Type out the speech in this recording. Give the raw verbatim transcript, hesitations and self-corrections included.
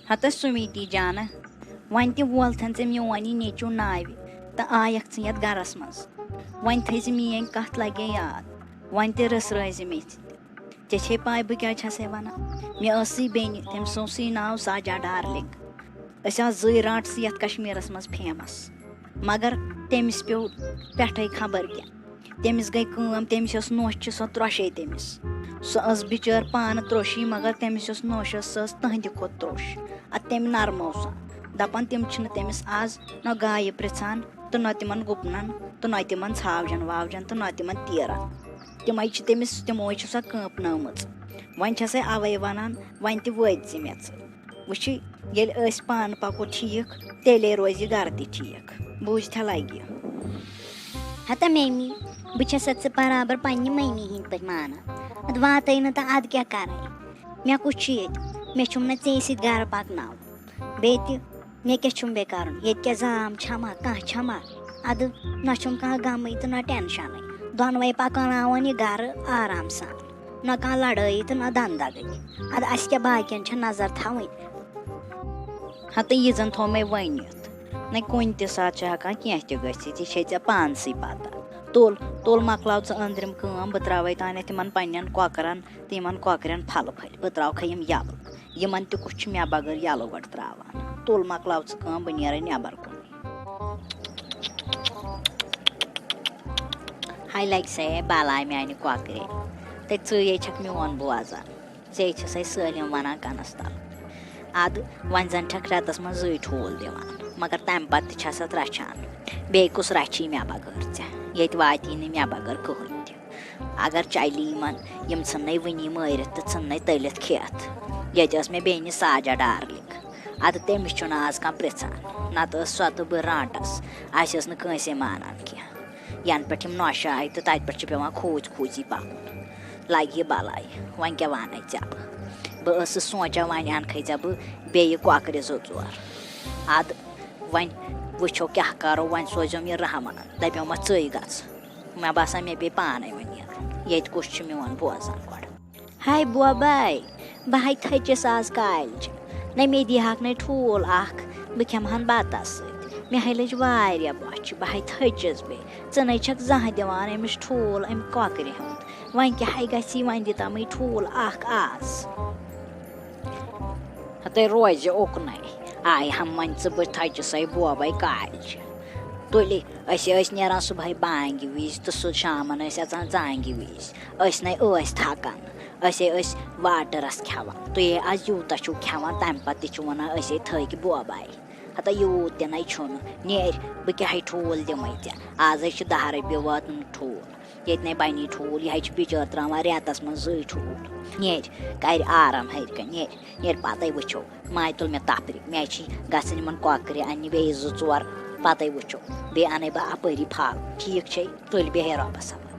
ہتس سُمیٖتی جانہ، وۄنۍ تہِ وولتھن ژےٚ میون یہِ نیٚچوٗ ناوِ تہٕ آیکھ ژٕ یتھ گرس منٛز۔ وۄنۍ تھٲیزِ میٲنۍ کتھ لگے یاد، وۄنۍ تہِ رٔژھرٲوزِ مےٚ تہِ۔ ژےٚ چھے پاے بہٕ کیٛاہ چھسے ونان؟ مےٚ ٲسٕے بیٚنہِ، تٔمِس اوسُے ناو ساجا ڈارلنگ۔ أسۍ آسہٕ زٕے رانٛٹسٕے یتھ کشمیرس منٛز فیمس، مگر تٔمِس پیوٚو پٮ۪ٹھے خبر کیٛاہ۔ تٔمِس گٔے کٲم، تٔمِس یۄس نوٚش چھِ، سۄ ترٛوشے تٔمِس۔ سۄ ٲس بِچٲر پانہٕ ترٛوشی، مگر تٔمِس یۄس نوٚش ٲس، سۄ ٲس تٕہنٛدِ کھۄتہٕ ترٛوش۔ اَدٕ تٔمۍ نرمٲو سۄ۔ دَپان، تِم چھِنہٕ تٔمِس آز نہ گایہِ پرٛژھان، تہٕ نہ تِمن گُپنن، تہٕ نہ تِمن ژھاوجن واوجن، تہٕ نہ تِمن تیٖرن۔ تِمے چھِ تٔمِس، تِموے چھِ سۄ کٲنپنٲومٕژ۔ وۄنۍ چھسے اَوے وَنان، وۄنۍ تہِ وٲتۍ زِ مےٚ ژٕ۔ وٕچھِی، ییٚلہِ أسۍ پانہٕ پَکو ٹھیٖک، تیٚلے روزِ گرٕ تہِ ٹھیٖک۔ بوٗزتھا لگہِ؟ ہتا میمی، بہٕ چھسے ژٕ برابر پننہِ ممی ہِنٛدۍ پٲٹھۍ مانان۔ ادٕ واتَے نہٕ تہٕ ادٕ کیٛاہ کرے؟ مےٚ کُس چھُ ییٚتہِ؟ مےٚ چھُم نہ ژےٚ سۭتۍ گرٕ پکناوُن۔ بیٚیہِ تہِ، مےٚ کیٛاہ چھُم بیٚیہِ کرُن؟ ییٚتہِ کیٛاہ زام چھما، کانٛہہ چھما؟ ادٕ نہ چھُم کانٛہہ غمٕے تہٕ نہ ٹینشنٕے۔ دۄنوَے پکناوَن یہِ گرٕ آرام سان۔ نہ کانٛہہ لڑٲیی تہٕ نہ دندگی۔ ادٕ اسہِ کیٛاہ، باقین چھےٚ نظر تھاوٕنۍ۔ ہتہٕ یہِ زن تھوٚو مےٚ ؤنِتھ۔ نہ کُنہِ تہِ ساتہٕ چھِ ہٮ۪کان کینٛہہ تہِ گٔژھِتھ، یہِ چھے ژےٚ پانسٕے پتہ۔ تُل، تُل مۄکلاو ژٕ أنٛدرِم کٲم، بہٕ ترٛاوَے تانٮ۪تھ یِمن پننٮ۪ن کۄکرن تہٕ یِمن کۄکرٮ۪ن پھلہٕ پھٔلۍ، بہٕ ترٛاوکھے یِم یَلہٕ۔ یِمن تہِ کُس چھُ مےٚ بغٲر یَلہٕ گۄڈٕ ترٛاوان؟ تُل مۄکلاو ژٕ کٲم، بہٕ نیرے نٮ۪بر کُن۔ ہاے لگہِ سا ہے بلاے میانہِ کۄکرِ، تہٕ ژٕے چھکھ میون بوزان، ژےٚ چھسے سٲلِم ونان کنس تل۔ ادٕ وۄنۍ زن چھکھ رٮ۪تس منٛز زٕے ٹھوٗل دِوان، مگر تمہِ پتہٕ تہِ چھسکھ رچھان۔ بیٚیہِ کُس رچھی مےٚ بغٲر ژےٚ؟ ییٚتہِ واتی نہٕ مےٚ بغٲر کٕہٕنۍ تہِ۔ اگر چلی یِمن، یِم ژھٕننے وٕنی مٲرِتھ تہٕ ژھٕننے تٔلِتھ کھٮ۪تھ۔ ییٚتہِ ٲس مےٚ بیٚنہِ ساجا ڈارلنگ۔ ادٕ تٔمِس چھُنہٕ آز کانٛہہ پرژھان، نتہٕ ٲس سۄ تہٕ بہٕ رانٹس۔ اسہِ ٲس نہٕ کٲنٛسے مانان کینٛہہ۔ ینہٕ پٮ۪ٹھ یِم نۄشہِ آیہِ تہٕ تتہِ پٮ۪ٹھ چھُ پٮ۪وان کھوٗژۍ کھوٗژی پکُن۔ لگہِ یہِ بلاے، وۄنۍ کیٛاہ ونَے ژےٚ بہٕ؟ بہٕ ٲسٕس سونٛچان، وۄنۍ انکھے ژےٚ بہٕ بیٚیہِ کۄکرِ زٕ ژور۔ ادٕ وۄنۍ وٕچھو کیٛاہ کرو، وۄنۍ سوزیوم یہِ رحمان، دپیومس ژٕے گژھ۔ مےٚ باسان مےٚ پیٚیہِ پانے وۄنۍ نیرُن، ییٚتہِ کُس چھُ میون بوزان گۄڈٕ۔ ہاے بوباے، بہٕ ہاے تھٔچِس آز کالچہِ۔ نہ مےٚ دیٖہَکھ نَے ٹھوٗل اَکھ، بہٕ کھٮ۪مہٕ ہَن بَتَس سۭتۍ۔ مےٚ ہاے لٔج واریاہ بۄچھِ، بہٕ ہاے تھٔچِس بیٚیہِ۔ ژٕ نَے چھَکھ زانٛہہ دِوان أمِس ٹھوٗل، أمۍ کۄکرِ ہُنٛد۔ وۄنۍ کیٛاہ ہاے گژھی، وۄنۍ دِ تَمٕے ٹھوٗل اَکھ آز۔ ہَتَے روزِ اُکنَے۔ آیہِ ہَم وۄنۍ ژٕ، بہٕ تھٔچِسَے بوبَے کالچہِ۔ تُلہِ، أسۍ ٲسۍ نیران صُبحٲے بانٛگہِ وِزِ تہٕ سُہ شامَن ٲسۍ اَژان زانٛگہِ وِزِ۔ أسۍ نَے ٲسۍ تھَکان۔ أسے ٲسۍ واٹرس کھٮ۪وان، تُہۍ آز یوٗتاہ چھِو کھٮ۪وان، تَمہِ پتہٕ تہِ چھِو وَنان أسے تھٔکۍ بوباے۔ ہتا یوٗت تہِ نَے چھُنہٕ، نیر، بہٕ کیٛاہ ہے ٹھوٗل دِمَے ژےٚ؟ آز ہے چھِ دَہ رۄپیہِ واتان ٹھوٗل، ییٚتہِ نَے بَنی ٹھوٗل، یہِ ہے چھِ بِچٲر ترٛاوان رٮ۪تَس منٛز زٕے ٹھوٗل۔ نیر، کَرِ آرام ہیٚرِ کَنہِ، نیر، نیر، پَتَے وٕچھو۔ ماے تُل مےٚ تفریٖق، مےٚ چھِ گژھٕنۍ یِمَن کۄکرِ اَننہِ بیٚیہِ زٕ ژور، پَتَے وٕچھو۔ بیٚیہِ اَنَے بہٕ اَپٲری پھل، ٹھیٖک چھے؟ تُلۍ بیٚہے رۄبَس حوالہٕ۔